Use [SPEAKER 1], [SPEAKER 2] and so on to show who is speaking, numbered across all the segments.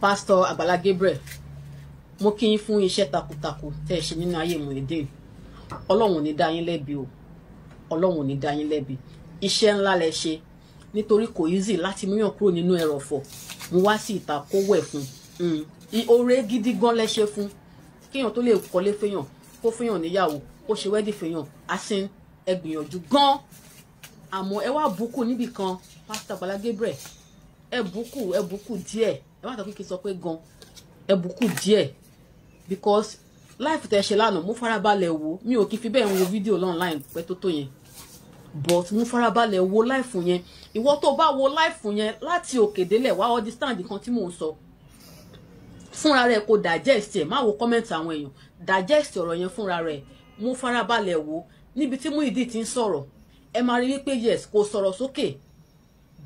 [SPEAKER 1] Pastor Agbala Gabriel, mo kí yín fún iṣẹ́ takuntakun tẹ́ ẹ ṣe nínú ayé Muyideen. Ọlọ́run ò ní dá yín lẹ́bi o, Ọlọ́run ò ní dá yín lẹ́bi. Iṣẹ́ ńlá lẹ ṣe, nítorí kò easy láti múyàn kúrò nínú ẹrọ̀fọ̀ mú wá sí ìta kó wẹ̀ fún un. Oore gidi gan lẹ ṣe fún, kéèyàn tó lè kọ́lé fẹ́yàn, kó fẹ́yàn níyàwó, kó ṣe wedding fẹ́yàn, asin ẹ gbìyànjú gan. Àmọ́ ẹ wá bùkù níbì kan, Pastor Agbala Gabriel, ẹ bùkù, ẹ bùkù díẹ̀. Ẹ má sọ pé kí n sọ pé gan, ẹ bùkù díẹ̀, because live tẹ́ ṣe lánàá, mo farabalẹ̀ wò. Mi ò kí fi bẹ́ẹ̀ ń wo fídíò online pẹ́ tó tó yẹn, but mo farabalẹ̀ wo live yẹn. Ìwọ tó bá wo live yẹn láti òkè délẹ̀, wá understand nǹkan tí mò ń sọ fúnra rẹ̀. Kò digest ẹ̀, má wo comment àwọn èèyàn, digest ọ̀rọ̀ yẹn fúnra rẹ̀. Mo farabalẹ̀ wò níbi tí Muyideen ti ń sọ̀rọ̀. Ẹ máa rí wípé yes, kò sọ̀rọ̀ sókè,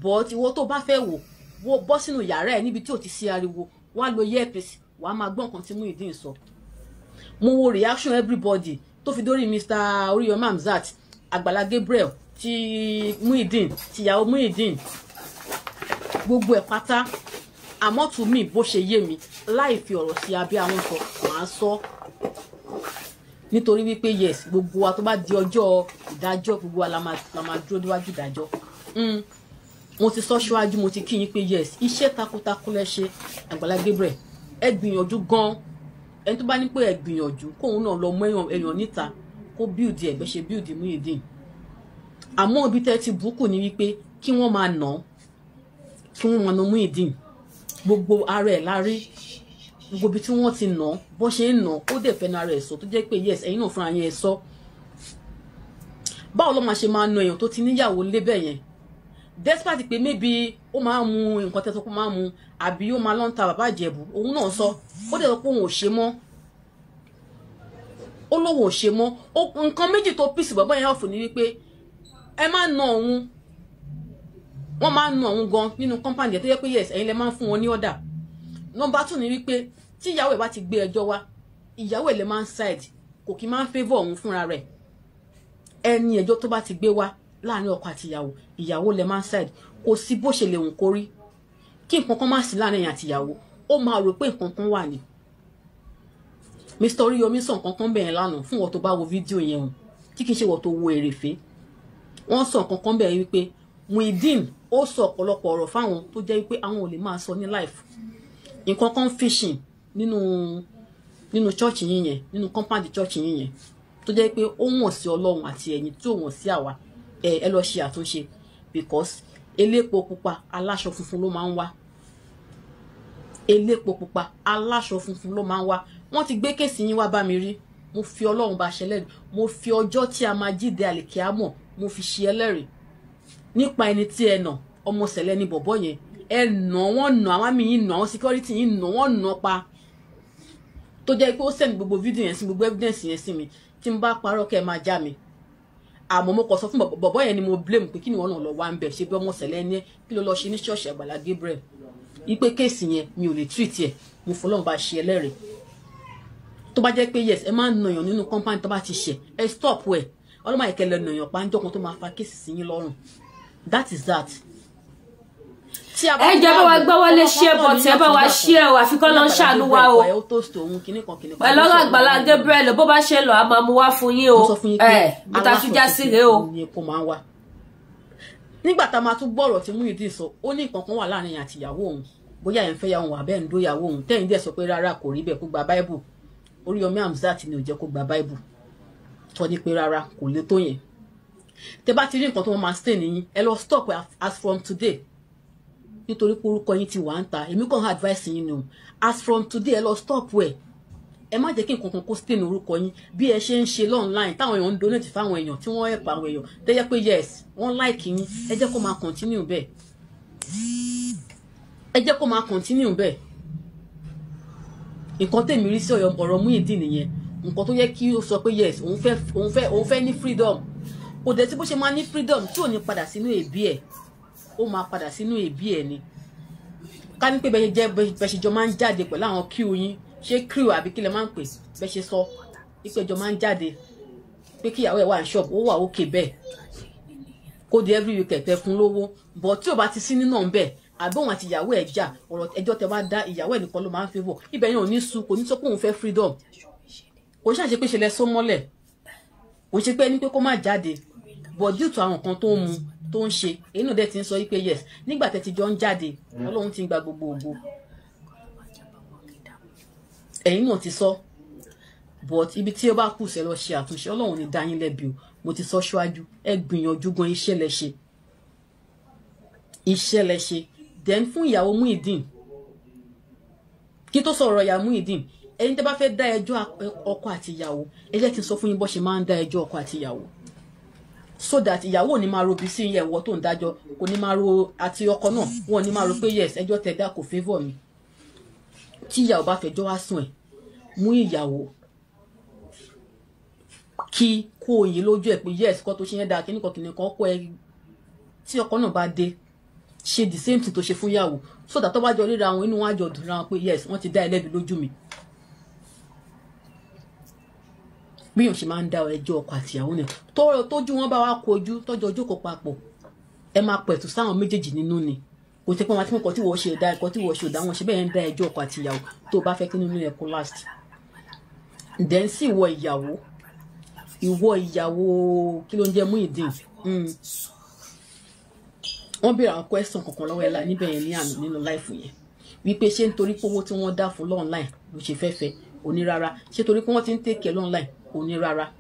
[SPEAKER 1] but ìwọ tó bá fẹ́ wò, wo bọ́ sínú yàrá ẹ̀ níbi tí ò ti sí ariwo, wá lo earpiece, wàá máa gbọ́ nǹkan tí Muyideen sọ. Mo wo reaction everybody tó fi dórí Mr. Oriyomi Hamzat, Agbala Gabriel, ti Muyideen, tìyàwó Muyideen, gbogbo ẹ̀ pátá. Àmọ́ to me, bó ṣe yé mi, láì fi ọ̀rọ̀ sí abẹ́ àwọn sọ, màá sọ, nítorí wípé yes, gbogbo wa, tó bá di ọjọ́ ìdájọ́, gbogbo wa la máa dúró níwájú ìdájọ́. Mo ti sọ síwájú, mo ti kí yín pé yes, iṣẹ́ takuntakun lẹ ṣe, Àgbàlá Gabriel. Ẹ gbìyànjú gan. Ẹni tó bá ní pé ẹ gbìyànjú, kóun náà lọ mú èèyàn níta, kó build ẹ bẹ́ ṣe build Muyideen. Àmọ́ ibi tẹ́ ti bùkù ni wípé kí wọ́n máa nà, kí wọ́n máa nà Muyideen, gbogbo ara ẹ̀ lárí, gbogbo ibi tí wọ́n ti nà, bó ṣe ń nà, ó dẹ̀ fẹ́nu ara ẹ̀ sọ, tó jẹ́ pé yes, ẹ̀yin náà fúnra yẹn ẹ sọ. Báwo ló máa ṣe máa na èèyàn tó ti níyàwó lébẹ̀ yẹn, despite pé maybe ó máa ń mu nǹkan tẹ́tọ́ kó máa ń mu, àbí ó máa lọ ń ta bàbá Ìjẹ̀bú? Òun náà sọ, ó dẹ̀ sọ pé òun ò ṣe mọ́, ó lóun ò ṣe mọ́. Nǹkan méjì tó piss bàbá yẹn off ni wípé ẹ má na òun, wọ́n máa ń na òun gan nínú compound yẹn, tó yẹ pé yes, ẹ̀yin lẹ máa ń fún wọn ní order. Number 2 ni wípé tí ìyàwó ẹ̀ bá ti gbé ẹjọ́ wá, ìyàwó ẹ̀ lè máa ń side, kò kí máa ń favour òun fúnra rẹ̀. Ẹni ẹjọ́ tó bá ti gbé wá láàrin ọkọ àti ìyàwó, ìyàwó lè máa ń side. Kò sí bó ṣe lè wùn kó rí, kí nǹkan kan má sí láàrin ẹ̀yìn àti ìyàwó, ó máa rò pé nǹkan kan wà ní. Mr. Oriyomi sọ nǹkan kan bẹ̀rẹ̀ lánàá fún wọn tó bá wo fídíò yẹn o, tí kì í ṣe wọ́n tó wo èrèfé. Wọ́n sọ nǹkan kan bẹ̀rẹ̀ wípé Muyideen ó sọ ọ̀pọ̀lọpọ̀ ọ̀rọ̀ fáwọn tó jẹ́ wípé àwọn ò lè máa sọ ní live. Nǹkan kan fishing nínú church yín yẹn, nínú compound church yín yẹn, tó jẹ́ pé ó wọ̀n sí Ọlọ́run àti ẹ̀yin, tí ò wọ̀n sí àwa. Ẹ lọ ṣe àtúnṣe, because elépo pupa aláṣọ funfun ló máa ń wá, elépo pupa aláṣọ funfun ló máa ń wá. Wọ́n ti gbé case yín wá bá mi rí. Mo fi Ọlọ́run bá ṣẹlẹ́rìí, mo fi ọjọ́ tí a máa jíde àlìkíámọ̀, mo fi ṣe ẹlẹ́rìí nípa ẹni tí ẹ nà. Ọmọ sẹ̀lẹ̀ ni bọ̀bọ̀ yẹn. Ẹ nà wọ́n, nà àwọn àmì yín, nà àwọn security yín, nà wọ́n, nà pa, tó jẹ́ pé ó send gbogbo fídíò yẹn sí, gbogbo evidence yẹn sí mi. Tí n bá parọ́, kẹ́ ẹ máa já mi. Àmọ́ mo kàn sọ fún bọ̀bọ̀ yẹn ni mo blame pé kí ni wọ́n náà lọ wá ń bẹ̀ ṣe bí ọmọ sẹ̀lẹ̀ ní, kí ló lọ ṣe ní ṣọ́ọ̀ṣì Àgbàlá Gabriel? Ipe case yẹn, mi ò lè treat ẹ̀. Mo fọlọ́run bá ṣe ẹlẹ́rìí. Tó bá jẹ́ pé yes, ẹ máa ń nàyàn nínú compound, tó bá ti ṣẹ̀, ẹ stop ẹ̀. Ọlọ́mọ àìkẹ́lẹ̀ nàyàn pàǹjọ́ kan tó máa fa case sí yín lọ́rùn. That is that.
[SPEAKER 2] Ẹ jẹ́ bá wa gbọ́ wọlé share button, ẹ bá wa share o. Àfikọ́ ló ń ṣàánú wa o pẹ̀lú ọ̀rọ̀ Àgbàlá Gabriel. Bó bá ṣe lọ, a máa mú wá fún yín o. Ẹ bí ta tún já sí rèé o.
[SPEAKER 1] Nígbà tá a máa tún gbọ́rọ̀ tí Muyideen sọ, ó ní nǹkan kan wà láàrin àti ìyàwó òun, bóyá ẹ̀ ń fẹ́ yàwó òun àbẹ́ ń dó ìyàwó òun. Tẹ́yìn dẹ̀ sọ pé rárá, kò rí bẹ́ẹ̀, kó gba báíbù. Oríyọmí Hamzat ni ò jẹ́ kó gba báíbù, tọ́ ní pé rárá, kò lè tó yẹn. Tẹ bá ti rí nǹkan tó máa stay nìyí, ẹ lọ stop as from today, nítorí pé orúkọ yín ti wà ń ta. Èmi kàn advice yín ni o. As from today, ẹ lọ stop ẹ. Ẹ má jẹ́ kí nǹkan kan kó stay ní orúkọ yín. Bí ẹ ṣe ń ṣe online, táwọn èèyàn ń donate fáwọn èèyàn, tí wọ́n help àwọn èèyàn, tẹ́jẹ́ pé yes, wọ́n like yín, ẹ jẹ́ kó máa continue bẹ́ẹ̀, ẹ jẹ́ kó máa continue bẹ́ẹ̀. Nǹkan tèmi rí sí ọ̀rọ̀ Muyideen nìyẹn. Nǹkan tó yẹ kí ó sọ pé yes, òun fẹ́ ní freedom, kò dẹ̀ tí bó ṣe máa ní freedom tí ò ní padà sínú ẹbí ẹ̀, ó máa padà sínú ẹbí ẹ̀ ni. Ká ní pé bẹ́ẹ̀ jẹ́ bẹ́ẹ̀ ṣe jọ máa ń jáde pẹ̀lú àwọn crew yín, ṣé crew àbí kí lẹ máa ń pè, bẹ́ẹ̀ ṣe sọ ìpéjọ máa ń jáde, pé kíyàwó ẹ̀ wà ní ṣọ́ọ̀bù, ó wà òkè bẹ́ẹ̀, kó di every weekend tẹ fún lówó. But tí ò bá ti sí nínú ọ̀nbẹ̀, Àbí òun àti ìyàwó ẹ̀ jà, ọ̀rọ̀ ẹjọ́ tẹ wá dá ìyàwó ẹ̀ nìkan ló máa ń favour. Ibẹ̀ yẹn ò ní sú, kò ní sọ pé òun fẹ́ freedom. Kò ṣàṣe pé ṣe lẹ só mọ́lẹ̀, kò ṣe pé ẹni pé kó má jáde, but due to àwọn nǹkan tó ń mu tó ń ṣe, èyí náà dẹ̀ ti ń sọ wípé yes, nígbà tẹ́ ti jọ ń jáde, Ọlọ́run ti ń gba gbogbo ògo. Ẹ̀yin náà ti sọ, but ibi tí ó bá kù sẹ́ lọ ṣe àtúnṣe. Ọlọ́run ní dá yín lẹ́bi o, mo ti sọ ṣáájú. Ẹ gbìyànjú gan, iṣẹ́ lẹ ṣe, iṣẹ́ lẹ ṣe. Then fún ìyàwó Muyideen, kí tó sọ̀rọ̀ ìyàwó Muyideen, ẹ̀yin tẹ́ bá fẹ́ dá ẹjọ́ ọkọ àti ìyàwó, ẹ jẹ́ kí n sọ fún yín bó ṣe máa ń dá ẹjọ́ ọkọ àti ìyàwó, so that ìyàwó ò ní máa robi sí ìyẹ̀wò tó ń dájọ́, kò ní máa ro, àti ọkọ náà wọn ò ní máa ro pé yes, ẹjọ́ tẹ́ dá kò favour mi. Tí ìyàwó bá fẹjọ́ wá sùn ẹ̀, mú ìyàwó kí kó òyìn lójú ẹ̀ pé yes, kó tó ṣe yẹn dáa, kíníkan kíníkan kó ẹ. Tí ọkọ náà bá dé, ṣe the same thing tó ṣe fún ìyàwó, so that tó bá jọ ríra wọn, inú wọn á jọ dùn ra wọn pé yes, wọ́n ti dá ẹlẹ́bi lójú mi. Bí yóò ṣe máa ń dá ẹjọ́ ọkọ àti ìyàwó ni tójú wọn bá wá kojú, tọ́jú ọjọ́ kò papọ̀, ẹ máa pẹ̀tù sáwọn méjèèjì nínú ni. Kò tẹ́ pé wọn àti nǹkan tí wọ́n ṣe dá, nǹkan tí wọ́n ṣe dá, wọn ṣe bẹ́ẹ̀ ń dá ẹjọ́ ọkọ àti ìyàwó tó o bá fẹ́ kí nínú ẹ̀ kó last. Then sí ìwọ ìyàwó, ìwọ ìyàwó kí ló ń jẹ́ Muyideen, wọ́n béèrè àwọn question kankan lọ́wọ́ ẹ̀ níbẹ̀ yẹn ní àná nínú láìfù yẹn, wípé ṣé nítorí pé owó tí wọ́n dá fún online ló ṣe fẹ́ fẹ́? Onírárá. Ṣé torí pé wọ́n ti ń take care online? Onírárá.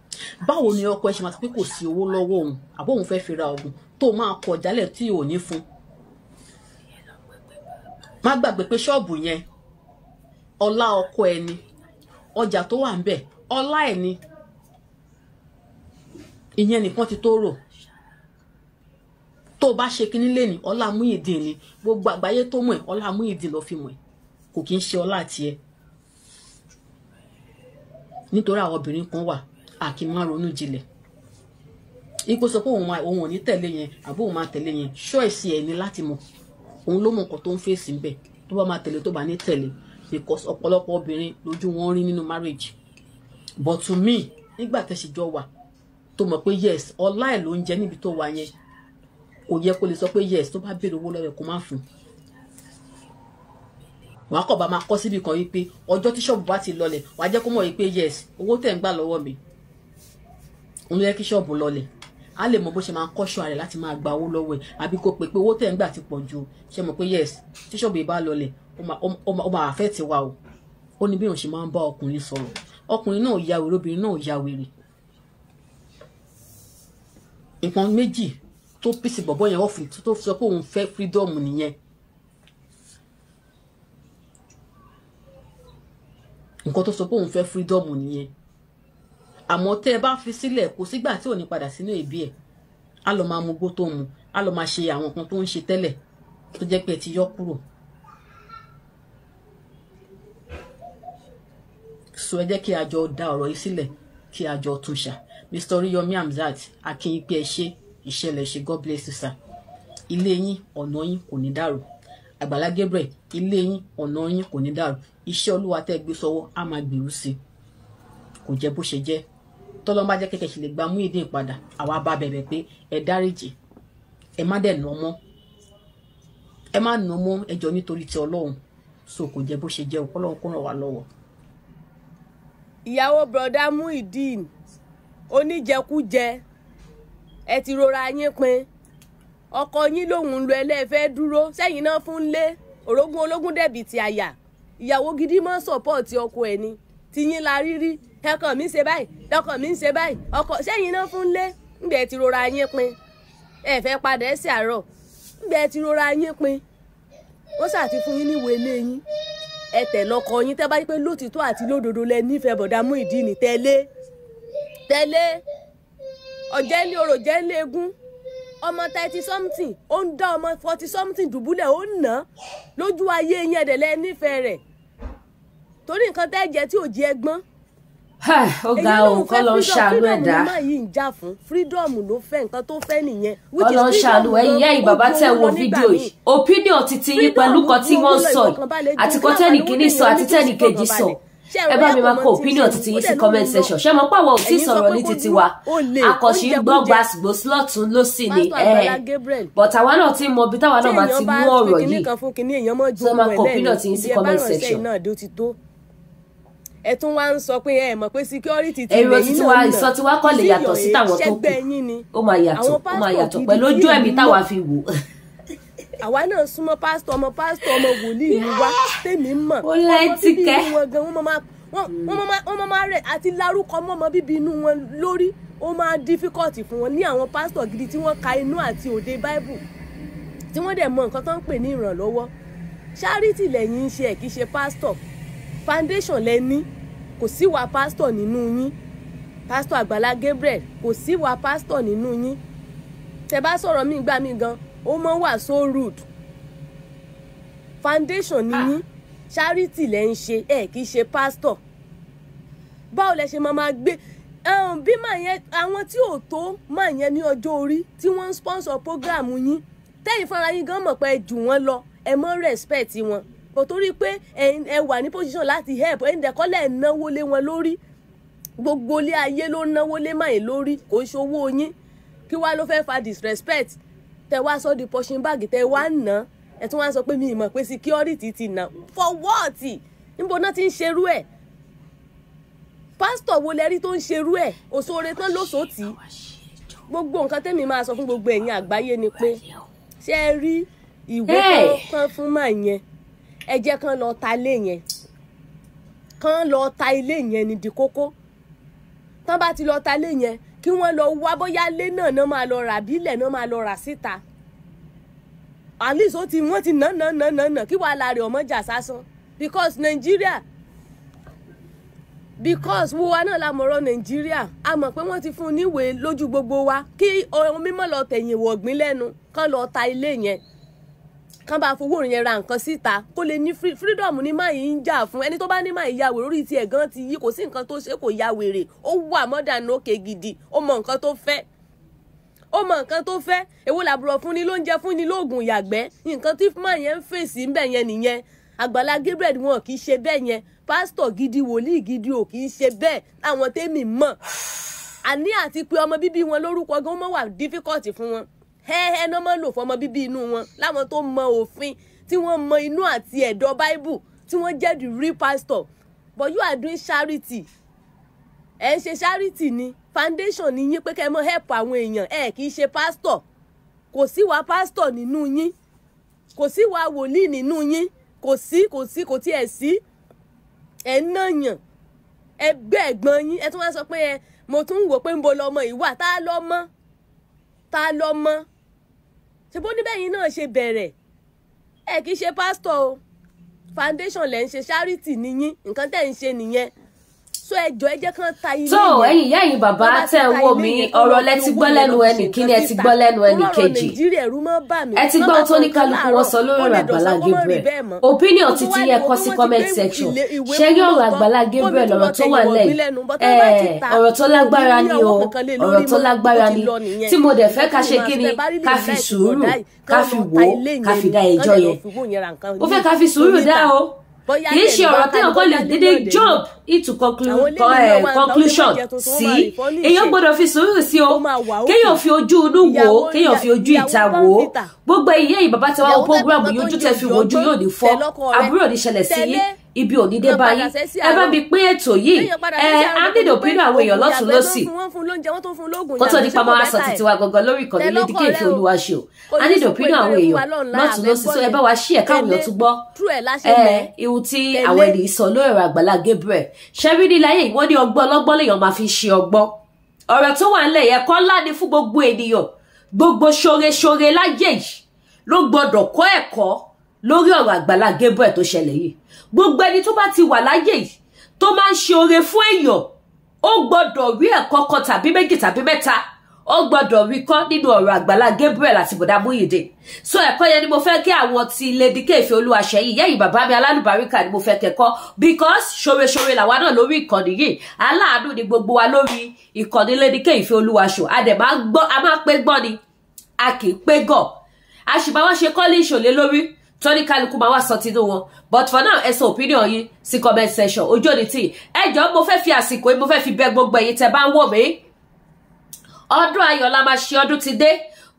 [SPEAKER 1] Báwo ni ọkọ ẹ ṣe máa sọ pé kò sí owó lọ́wọ́ òun, àbó òun fẹ́ fi ra oògùn, tó máa kọ̀ jálẹ̀ tí ò ní fún? Má gbàgbé pé ṣọ́ọ̀bù yẹn ọlá ọkọ ẹ ni, ọjà tó wà ń bẹ̀ ọlá ẹ ni. Ìyẹn nìkan ti tó rò. Tó bá ṣe kinní lẹ́ni, ọlá Muyideen ni. Gbogbo àgbáyé tó mọ̀ ẹ́, ọlá Muyideen ló fi mọ̀ ẹ́, kò kí ń ṣe ọlá tiẹ̀. Nítorí àwọn obìnrin kan wà àkì máa ronú jinlẹ̀. Ipò sọ pé òun ò ní tẹ̀lé yẹn, àbó òun máa tẹ̀lé yẹn, ṣọ́ọ̀ṣì ẹ̀ ní láti mọ̀. Òun ló mọ̀ nǹkan tó ń fèsì ńbẹ̀, tó bá máa tẹ̀lé, tó bá ní tẹ̀lé, because ọ̀pọ̀lọpọ̀ obìnrin lójú wọn rí nínú marriage. But to me, nígbà tẹ́ ṣe jọ wà, tó mọ̀ pé yes, ọlá ẹ̀ ló ń jẹ níbi tó wà yẹn, kò yẹ kó lè sọ pé yes, tó bá béèrè owó lọ́wọ́ ẹ̀ kó má fún un. Wàá kọ̀ bá máa kọ́ síbi kan wípé ọjọ́ tí ṣọ́ọ̀bù bá ti lọlẹ̀, wàá jẹ́ kó mọ̀ wípé yes, owó tẹ̀ ń gbà lọ́wọ́ mi òun ló yẹ kí ṣọ́ọ̀bù lọlẹ̀. Á lè mọ bó ṣe máa kọ́ṣọ́ rẹ̀ láti máa gba owó lọ́wọ́ ẹ̀, àbí kó pè pé owó tẹ̀ ń gbà ti pọ̀ ju, ṣe mọ̀ pé yes, tí ṣọ́ọ̀bù yìí bá lọlẹ̀, ó máa affect wa o. Ó ní bí òun ṣe máa ń bá ọkùnrin sọ̀rọ̀. Ọkùnrin náà ya wèrè, obìnrin náà ya wèrè. Nǹkan méjì tó pèsè bọ̀bọ̀ yẹn ọ̀fun tó sọ pé òun fẹ́ freedom nìyẹn. Nǹkan tó sọ pé òun fẹ́ freedom nìyẹn. Àmọ́ tẹ́ ẹ bá fi sílẹ̀, kò sígbà tí ò ní padà sínú ẹbí ẹ̀. Á lọ máa mu gbó tó mu, á lọ máa ṣe àwọn nǹkan tó ń ṣe tẹ́lẹ̀ tó jẹ́ pé ẹ ti yọ kúrò. So ẹ jẹ́ kí a jọ dá ọ̀rọ̀ yìí sílẹ̀, kí a jọ tún ṣà. Mr. Oriyomi Hamzat, akin pé ẹ ṣe ìṣẹ̀lẹ̀ ṣe, God bless you sir. Ilé yín ọ̀nà yín kò ní dàrú. Àgbàlá Gabriel, ilé yín ọ̀nà yín kò ní dàrú. Iṣẹ́ Olúwa tẹ́ gbé sọ́wọ́ á máa gbèrú sí i. Kò jẹ́ bó ṣe jẹ́. Tọ́lọ́ bá jẹ́ kẹ́kẹ́ ṣe lè gba Muyideen padà, àwa bá bẹ̀bẹ̀ pé ẹ dáríjì, ẹ má dẹ̀ nà mọ́, ẹ má nà mọ́, ẹ jọ̀ọ́ nítorí ti Ọlọ́run. So kò jẹ́ bó ṣe jẹ́, Ọlọ́run kó ràn wá lọ́wọ́.
[SPEAKER 3] Ìyàwó bọ̀dá Muyideen oníjẹkújẹ, ẹ ti rora yín pin. Ọkọ yín lòun ń lo ẹlẹ́fẹ́ dúró sẹ́yìn náà fún lé òrógùn ológun dẹ̀bì ti àyà. Ìyàwó gidi máa ń sọ̀pọ̀tì ọkọ ẹ̀ ni, tiyín la rírí. Ọkọ mi ń ṣe báyìí, ọkọ mi ń ṣe báyìí, ọkọ sẹ́yìn náà fún lé. Ńgbẹ́ ti rora yín pin, ẹ fẹ́ padà ẹ̀ sí àárọ̀. Ńgbẹ́ ti rora yín pin, ó ṣàti fún yín níwèé ilé yín. Ẹ tẹ̀ lọ́kọ yín tẹ́ bá rí pé lótìtọ́ àti lódodo lẹ nífẹ̀ẹ́ bọ̀dá Muyideen, tẹ́lẹ̀ tẹ́lẹ̀ ọ̀jẹ̀ ńlẹ̀ orò jẹ́ ńlẹ̀ egún. Ọmọ 30 something ó ń dá ọmọ 40 something dùbúlẹ̀, ó ń nà lójú ayé yín, ẹ̀dẹ̀ lẹ nífẹ̀ẹ́ rẹ̀ torí nǹkan tẹ́ jẹ tí ò jẹ gbọ́n.
[SPEAKER 2] Ó ga òun kọ́ ló ń ṣàánú ẹ̀dá.
[SPEAKER 3] Freedom ló máa yìí ń jà fún, freedom ló fẹ́, nǹkan tó fẹ́ nìyẹn.
[SPEAKER 2] Kọ́ ló ń ṣàánú ẹ̀yìn ẹ̀yìn bàbá tẹ̀ wo fídíò yìí, opinion titi yín pẹ̀lú kan tí wọ́n sọ yìí àti kan tẹ́nì kìíní sọ àti tẹ́nì kejì sọ. Ẹ bá mi máa kọ opinion títí yín sí comment section. Ṣé mo pàwọ̀ ò tí sọ̀rọ̀ ní títí wa, akọ̀ṣì ń gbọ́ gbàsgbòs lọ́tún lọ́sì ni ẹ, but àwa náà ti mọ ibi táwa náà máa ti mú ọ̀rọ̀ yìí. So máa kọ opinion títí yín sí comment section.
[SPEAKER 3] Ẹ tún wá ń sọ pé ẹ mọ̀ pé security ti
[SPEAKER 2] èrò títí wa, ìsọ tí wa kọ́ lè yàtọ̀ sí tàwọn tó kù. Ó máa yàtọ̀, ó máa yàtọ̀ pẹ̀lú ojú ẹ̀mí táwa fi wò.
[SPEAKER 3] Àwa náà súnmọ́ pásítọ̀, ọmọ pásítọ̀, ọmọ wòlíì ni wá, tèmi mọ̀ ọmọ bíbí inú wọn gan, wọ́n máa rẹ̀ àti lárúkọ mọ́ ọmọ bíbí inú wọn lórí, ó máa difficult fún wọn. Ní àwọn pásítọ̀ gidi tí wọ́n ka inú àti òde Bible, tí wọ́n dẹ̀ mọ nǹkan tó ń pè ní ìrànlọ́wọ́. Charity lẹ́yìn ń ṣe, ẹ̀ kì í ṣe pásítọ̀. Foundation lẹ ní, kò sí wa pásítọ̀ nínú yín. Pásítọ̀ Àgbàlá Gabriel, kò sí wa pásítọ̀ nínú yín. Tẹ bá sọ̀rọ̀ mí gbà mí gan, ó mọ́ wà so rude. Foundation ni yín, charity lẹ ń ṣe, ẹ kì í ṣe pásítọ̀. Báwo lẹ ṣe máa gbé bí màá yẹn, àwọn tí ò tó màá yẹn ní ọjọ́ orí tí wọ́n ń sponsor program yín, tẹ́yìn fúnra yín gan mọ̀ pé ẹ jù wọ́n lọ, ẹ mọ́ respect wọn, kò torí pé ẹ wà ní position láti help. Ẹ ń dẹ̀kọ́lẹ̀ náwó lé wọn lórí, gbogbo ilé ayé ló náwó lé máa yẹn lórí, kò ń ṣòwò yín. Kí wá ló fẹ́ fa disrespect? Tẹ wá sọ di punching bag, tẹ wá ná, ẹ tún wá sọ pé mi ì mọ̀ pé security ti nà. For what? Níbo náà ti ń ṣerú ẹ̀? Pásítọ̀ wo lẹ rí tó ń ṣerú ẹ̀? Òṣòre tán lóṣòtì. Gbogbo nǹkan tẹ́mi máa sọ fún gbogbo ẹ̀yin àgbáyé ni pé, ṣé ẹ rí ìwé kan fún màá yẹn, ẹ jẹ́ kán lọ ta ilé yẹn, kán lọ ta ilé yẹn ní di kókó. Tán bá ti lọ ta ilé yẹn, kí wọ́n lọ wá bóyá ilé náà náà máa lọ rà, bílẹ̀ náà máa lọ rà síta. At least ó ti wọ́n ti nà nà nà nà nà kí wàhálà rẹ̀ ọmọ jà sásán. Because Nigeria, because wo wa náà la mọ̀rọ̀ Nàìjíríà, a mọ̀ pé wọ́n ti fún un níwèé lójú gbogbo wa, kí ohun mímọ́ lọ tẹ̀yìn wọ̀gbìn lẹ́nu, kán lọ ta ilé yẹn, kán bá fowó yẹn ra nǹkan síta, kó lè ní freedom. Ní máa yìí ń jà fún ẹni tó bá ní máa ya wèrè, orí tiẹ̀ gan ti yí, kò sí nǹkan tó ṣe, kò ya wèrè, ó wà mọ́dànù òkè gidi, ó mọ nǹkan tó fẹ́, ó mọ nǹkan tó fẹ́. Èwo làbúrò fún ni lóúnjẹ, fún ni lóògùn ìyàgbẹ́? Nǹkan tí máa yẹn ń fèsì ńbẹ̀ yẹn nìyẹn. Àgbàlá Gabriel wọn kì í ṣe bẹ́ẹ̀ yẹn. Pásítọ̀ gidi, wòlíì gidi ò kì í ṣe bẹ́ẹ̀. Àwọn tèmi mọ̀, àní àti pé ọmọ bíbí wọn lórúkọ gan mọ́ wà difficult fún wọn. Hẹ́hẹ́ náà mọ́ lò fọmọ bíbí inú wọn, láwọn tó mọ òfin, tí wọ́n mọ inú àti ẹ̀dọ̀ Bible, tí wọ́n jẹ́ the real pastor. But you are doing charity, ẹ̀ ń ṣe charity ni, foundation ni yín, pé kẹ́ ẹ mọ́ help àwọn èèyàn. Ẹ̀ kì í ṣe pastor, kò sí wa pastor nínú yín, kò sí wa wòlíì nínú yín, kò sí, kò sí, kò tiẹ̀ sí. Ẹ̀ ń nàyàn ẹgbẹ́ ẹ̀gbọ́n yín, ẹ tún wá sọ pé ẹ mo tún ń wò pé ń bo lọmọ ìwà tá a lọ́mọ, tá a lọ́mọ. Ṣe bó níbẹ̀ yín náà ṣe bẹ̀rẹ̀? Ẹ kì í ṣe pásítọ̀ o, foundation lẹ̀ ń ṣe, charity ni yín, nǹkan tẹ̀ ń ṣe nìyẹn. So ẹ jọ̀ọ́, ẹ jẹ́ kán ta ilé.
[SPEAKER 2] Tó ẹ̀yin ìyá, ẹ̀yin bàbá tẹ́ ń wò mí, ọ̀rọ̀ lẹ ti gbọ́ lẹ́nu ẹnì kíní, ẹ ti gbọ́ lẹ́nu ẹnì kejì, ẹ ti gbọ́ tó ní kálukú wọn sọ lórí ọ̀rọ̀ Àgbàlá Gabriel. Opinion títí yẹ kọ sí comment section. Ṣé rí ọ̀rọ̀ Àgbàlá Gabriel, ọ̀rọ̀ tó wà lẹ́yìn, ọ̀rọ̀ tó lágbára ni o, ọ̀rọ̀ tó lágbára ni, tí mo dẹ̀ fẹ́ ká ṣe kí ni, ká fi sùúrù, ká fi wò ó, ká fi dá ẹjọ́ yẹn. Ó fẹ́ ká fi sùúrù dá o, kì í ṣe ọ̀rọ̀ téèyàn kọ́ lè dédé jump into conclusion sí. Èèyàn gbọ́dọ̀ fi sùúrù sí o, kéèyàn fi ojú inú wò ó, kéèyàn fi ojú ìta wò ó. Gbogbo ìyá yìí, bàbá tí wàá wo program yìí, ojú tẹ fi wojú yóò ní fọ́, àbúrò ní ṣẹlẹ̀ sí yín, ibi ò ní dé bá yín. Ẹ bá mi pín ètò yìí, ẹ á nílò opinion àwọn èèyàn lọ́tún lọ́sì, kó tó di pa máa sọ títí wa gangan lórí ìkànnì Lady K Ìfẹ́ Olúwaṣe o. A nílò opinion àwọn èèyàn lọ́tún lọ́sì, so ẹ bá wa ṣí ẹ̀ káwọn èèyàn tún gbọ́ ẹ ihun tí àwọn ènìyàn sọ lórí ọ̀rọ̀ Àgbàlá Gabriel. Ṣẹ́rí ní láyé ìwọ́n ní ọgbọ́n ọlọ́gbọ́n lèèyàn máa fi ṣe ọgbọ́n. Ọ̀rọ̀ tó wà ńlẹ̀ yẹn kọ́ ńlá ni fún gbogbo ènìyàn. Gbogbo ṣoore-ṣoore láyé yìí ló gbọdọ̀ kọ́ ẹ̀kọ́ lórí ọ̀rọ̀ Àgbàlá Gabriel tó ṣẹlẹ̀ yìí. Gbogbo ẹni tó bá ti wà láyé yìí tó máa ń ṣe oore fún èèyàn, ó gbọdọ̀ rí ẹ̀kọ́ kan tàbí méjì tàbí mẹ́ta, ó gbọdọ̀ rí kọ́ nínú ọ̀rọ̀ Àgbàlá Gabriel àti bọ̀dá Muyideen. So ẹ̀kọ́ yẹn ni mo fẹ́ kí àwọn ti Lady K Ìfẹ́ Olúwaṣeyìí, yẹ́yìn bàbá mi alálùbáríkà ni mo fẹ́ kẹ́kọ́, because ṣoore-ṣoore làwa náà lórí ìkànnì yìí, aláàánú ni gbogbo wa lórí ìkànnì Lady K Ìfẹ́ Olúwaṣọ. A dẹ̀ máa gbọ́, a máa pé gbọ́ ni, a kì í pé gọ̀, a sì máa wá ṣe kọ́lé ìṣòlé lórí. Tóní kálukú máa wá sọ tinú wọn. But for now, ẹ sọ opinion yín sí comment section. Ojú òní tí ẹ jọ̀ọ́, mo fẹ́ fi àsìkò yìí, mo fẹ́ fi bẹ̀ gbogbo ẹ̀yin tẹ́ bá ń wò mí. Ọdún ayọ̀ la máa ṣe, ọdún ti dé.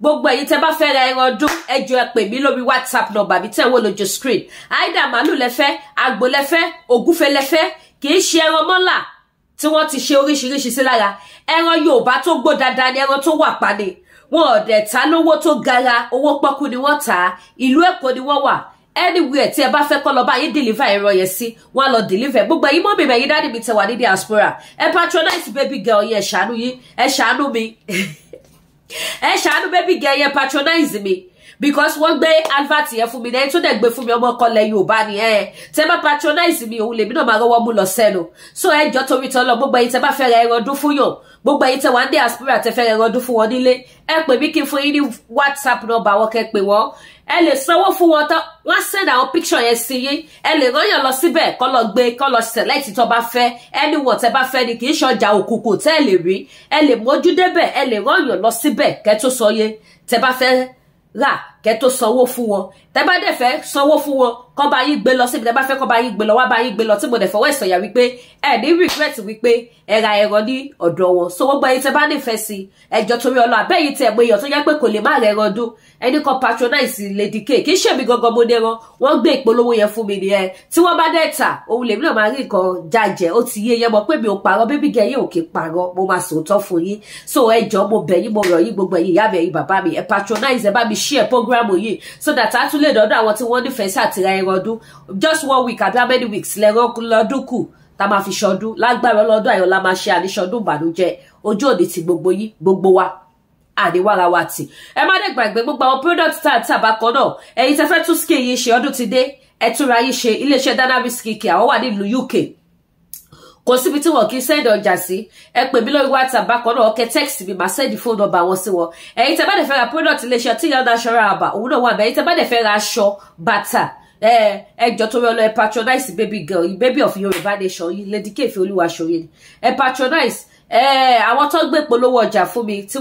[SPEAKER 2] Gbogbo ẹ̀yin tẹ́ bá fẹ́ ra ẹran ọdún, ẹ jọ̀ọ́, ẹ pè mí lórí WhatsApp number mi tẹ́ ń wò lójú screen. Àìdá màálù lẹ́fẹ́, àgbò lẹ́fẹ́, ògúnfe lẹ́fẹ́, kì í ṣe ẹran mọ́là tí wọ́n ti ṣe oríṣiríṣi sí lára. Ẹran Yorùbá tó gbó dáadáa ni, ẹran tó wà pa ni. Wọn ò dẹ̀ ta lówó tó gara, owó pọ́kú ni wọ́n tà á. Ìlú Èkó ni wọ́n wà. Anywhere tí ẹ bá fẹ́ kọ́ lọ bá yín deliver ẹran yẹn sí, wọ́n á lọ deliver. Gbogbo ẹ̀yin mummy mi, ẹ̀yin daddy mi tẹ́ wà ní diaspora, ẹ patronize baby girl yẹn. Ẹ ṣàánú yín, ẹ ṣàánú mi, ẹ ṣàánú baby girl yẹn. Patronize mi because wọ́n gbé advert yẹn fún mi lẹ́yìn tó dẹ̀ gbé fún mi, ọmọ ọkọ lẹ Yorùbá ni. Ẹ tẹ́ bá patronize mi, òun lèmi náà máa rọwọ́ mú lọ sẹ́nu. So ẹ jọ, torí tọ́ lọ, gbogbo ẹ̀yin tẹ́ bá fẹ́ ra ẹran ọdún fún yàn, gbogbo ẹ̀yin tẹ́ wà ní diaspora, tẹ́ fẹ́ ra ẹran ọdún fún wọn nílé, ẹ pè mí kí n fún yín ní WhatsApp number wọn, kẹ́ pè wọ́n. Ẹ lè sanwó fún wọn tán, wọ́n send àwọn picture yẹn sí yín. Ẹ lè rán yàn lọ síbẹ̀, kọ́ lọ gbé, kọ́ lọ select tó bá fẹ́. Anyone tẹ́ bá fẹ́ ni, kì í ṣọjà òkùnkùn tẹ́ ẹ lè rí. Ẹ lè mójú débẹ̀, ẹ lè rán yàn lọ síbẹ̀ kẹ́ tó sọ yé tẹ́ bá fẹ́ rà, kẹ́ tó sanwó fún wọn. Tẹ́ bá dẹ̀ fẹ́ sanwó fún wọn, kọ́ bá yín gbé lọ síbi tẹ́ bá fẹ́ kọ́ bá yín gbé lọ, wá bá yín gbé lọ, tí mo dẹ̀ fọwọ́ ìsọ̀yà wípé ẹ ní regret wípé ẹ ra ẹran ní ọ̀dọ̀ wọn. So gbogbo ẹ̀yin tẹ́ bá nífẹ̀ẹ́ sí, ẹjọ́ torí ọlọ́ àbẹ́yìí tẹ́ mọ èèyàn tó yẹ pé kò lè má rẹ ẹran dún, ẹni kan patronize Lady K. Kì í ṣèmi gangan mo dẹran, wọ́n gbé ìpolówó yẹn fún mi nìyẹn. Tí wọ́n bá dẹ̀ tà, òun lèmi náà máa rí nǹkan jàjẹ́. Ó ti yé yẹn mọ̀ pé mi ò parọ́, baby girl yìí ò kí parọ́, mo máa sòótọ́ fún yín. So ẹ jọ̀ọ́, mo bẹ̀ yín, mo rọ̀ yín, gbogbo ẹ̀yin ìyá mi, ẹ̀yin bàbá mi, ẹ patronize, ẹ bá mi share program yìí so that a tún lè dọ́dọ̀ àwọn tí wọ́n nífẹ̀ẹ́ sí àti ra ẹran ọdún. Just one week àbí how many weeks lẹ́rọ lọ́dún kù tá máa fi ṣọdún? Lágbára ọlọ́dún ayọ̀ la máa ṣe, àníṣọdún ìbànújẹ́. Ojú òní ti gbogbo yín, gbogbo wa, àníwára wa tì. Ẹ má dẹ̀ gbàgbé gbogbo àwọn product tá a tà bákan náà. Ẹ̀yin tẹ́ fẹ́ tún skin yín ṣe, ọdún ti dé, ẹ túnra yín ṣe. Iléeṣẹ́ Danabi Skin Care, àwọn wà nílùú UK. Kò síbi tí wọn kì í send ọjà sí. Ẹ pè mí lórí WhatsApp bákan náà, ọkẹ text mi, màá send phone number wọn sí wọn. Ẹ̀yin tẹ́ bá dẹ̀ fẹ́ ra product iléeṣẹ́ tí yàrá natural herbal, òun náà wà bẹ́ẹ̀. Ẹ̀yin tẹ́ bá dẹ̀ fẹ́ ra aṣọ, bàtà, ẹ jọ̀ọ́, torí ọlọ, ẹ patronize baby girl, baby of Yorùbá nation yìí, Lady K Olúwaṣọyé. Ẹ patronize ẹ àwọn tó gbé polówó ọjà fún mi tí